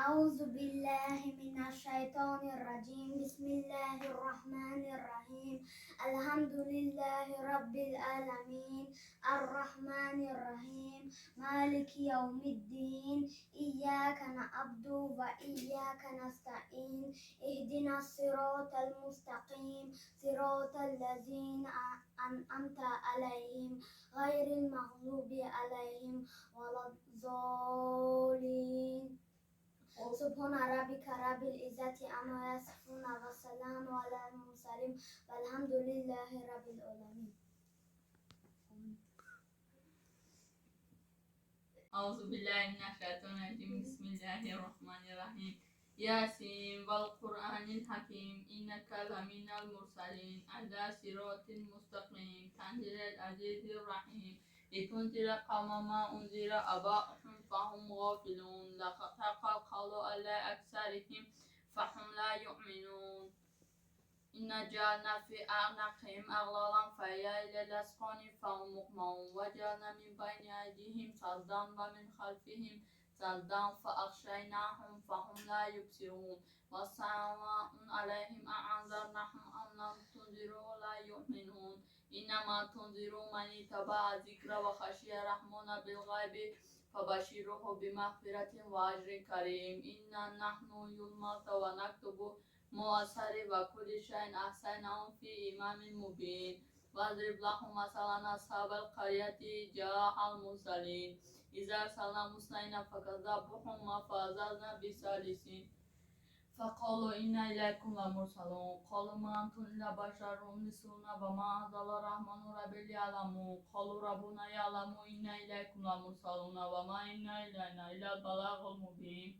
أعوذ بالله من الشيطان الرجيم. بسم الله الرحمن الرحيم. الحمد لله رب العالمين الرحمن الرحيم مالك يوم الدين. إياك نعبد وإياك نستعين. اهدنا الصراط المستقيم صراط الذين أنعمت عليهم غير المغضوب عليهم ولا الضالين. سبحان ربك رب العزة عما يصفون وسلام على المرسلين والحمد لله رب العالمين. أعوذ بالله من الشيطان الرجيم. بسم الله الرحمن الرحيم. ياسين والقرآن الحكيم إنك لمن المرسلين على صراط مستقيم تنزيل العزيز الرحيم لتنذر قوما ما أنذر آباؤهم فهم غافلون. لقد حق القول على أكثرهم فهم لا يؤمنون. إنا جعلنا في أعناقهم أغلالا فهي إلى الأذقان فهم مقمحون. وجعلنا من بين أيديهم سدا ومن خلفهم سدا فأغشيناهم فهم لا يبصرون. وسواء عليهم أأنذرتهم أم لم تنذرهم لا يؤمنون. إنما تنذر من اتبع الذكر وخشي الرحمن بالغيب فبشره بمغفرة وأجر كريم. إنا نحن نحيي الموتى ونكتب ما آثار وكل شيء أحصيناه في إمام مبين. واضرب لهم مثلا أصحاب القرية جاء المرسلين إذا أرسلنا مرسلين فكذبوهما فعززنا بثالث فقالوا إنا إليكم لمرسلون. قالوا ما أنتم إلا بشر مثلنا وما أنزل الرحمن رب يعلمون. قالوا ربنا يعلم إنا إليكم لمرسلون وما إنا إلينا إلا البلاغ المبين.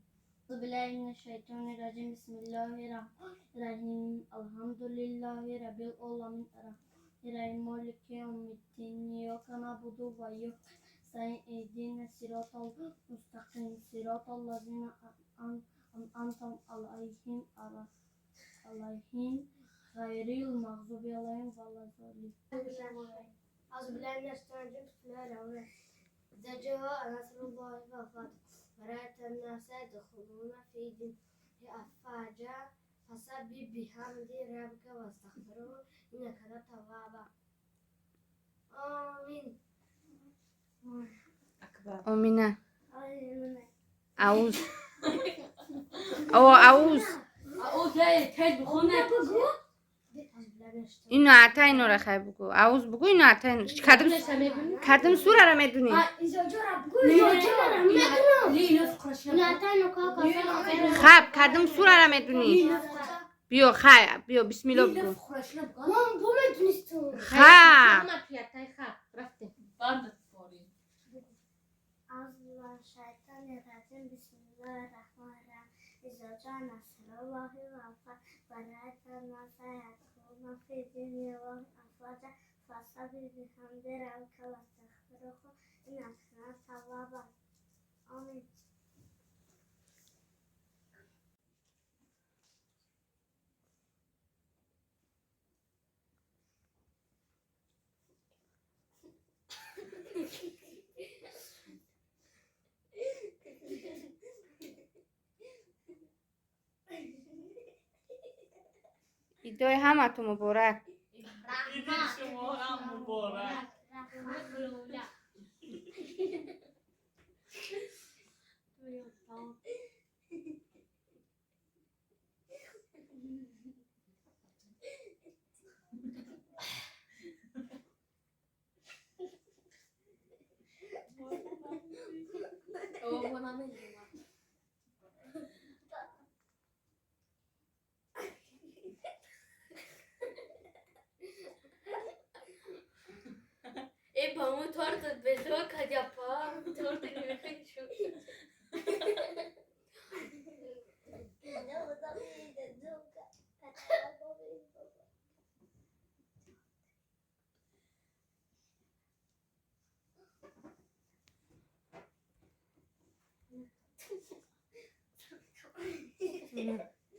أعوذ بالله من الشيطان الرجيم. بسم الله الرحمن الرحيم. الحمد لله رب العالمين الرحمن الرحيم مالك يوم الدين. إياك نعبد وإياك نستعين. اهدنا الصراط المستقيم صراط الذين أنعمت عليهم غير المغضوب عليهم ولا الضالين. أعوذ بالله من الشيطان الرجيم. بسم الله الرحمن الرحيم. إذا جاء نصر الله والفتح ورأيت الناس يدخلون في دين أفواجا فسبح بحمد ربك واستغفره إنه كان توابا. آمين. Омина. Ауз. О, ауз. Ино атайнора хай бугу. Ауз бугу, ино атай. Кадом кадом сурара медуни? Хаб, кадом сурара медуни? Биё, хай, биё, бисмилло бугу. Ха. بعد فوري. أعوذ بالله من الشيطان الرجيم. بسم الله الرحمن الرحيم. إذا جاء نصر الله والفتح ورأيت الناس يدخلون في دين الله أفواجا فسبح بحمد ربك واستغفره إنه كان توابا. آمين. Идои ҳамату муборак. Иди шумо ҳам муборак.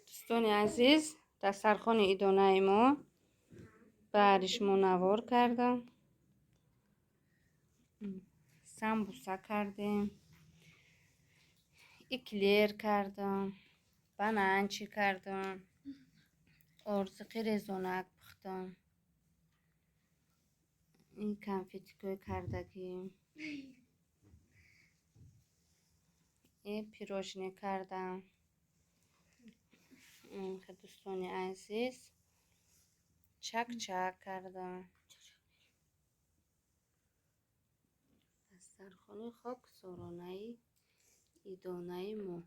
Дӯстони азиз, дастархони идонаи мо баъди шумо навор кардам. Самбуса кардем. Эклер кардам, бананчи кардам, орзиқи резонак пухтам. Ин конфетикҳои кардагӣ. И пирожне кардам. Дӯстони азиз, чак-чак кардам. Дастархони хоксоронаи идонаи мо.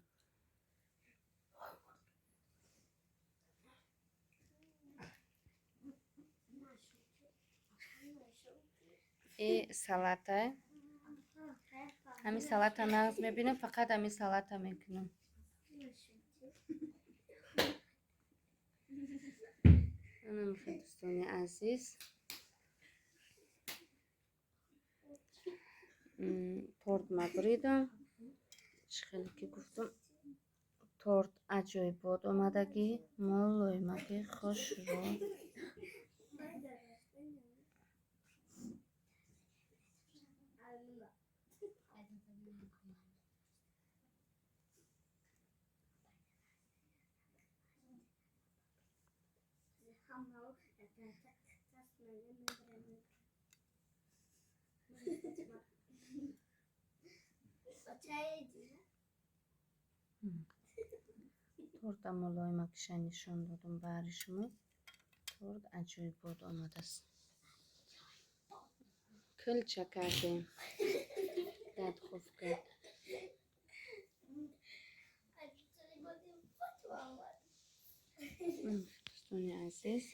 И салата. Ҳамин салата нағз мебинам, фақат ҳамин салата мекунам. Дӯстони азиз, торт ма буридам. Чӣ хеле ки гуфтам, торт аҷоибот омадагӣ, молоймаки хушрӯ. Торта мулоимакиша нишон додум баҳри шумо. Торт аҷоибот омадааст. Кӯлча кардем дар духовка. Дӯстони азиз,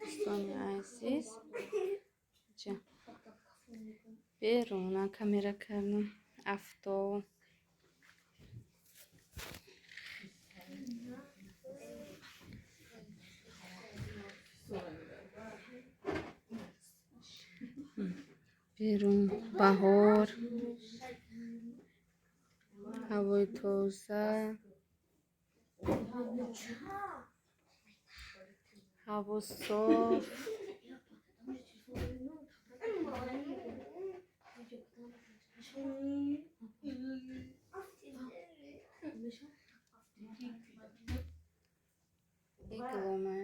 дӯстони азиз, берона камера кардам. Авто берун баҳор, ҳавои тоза, ҳаво соф. Иглома.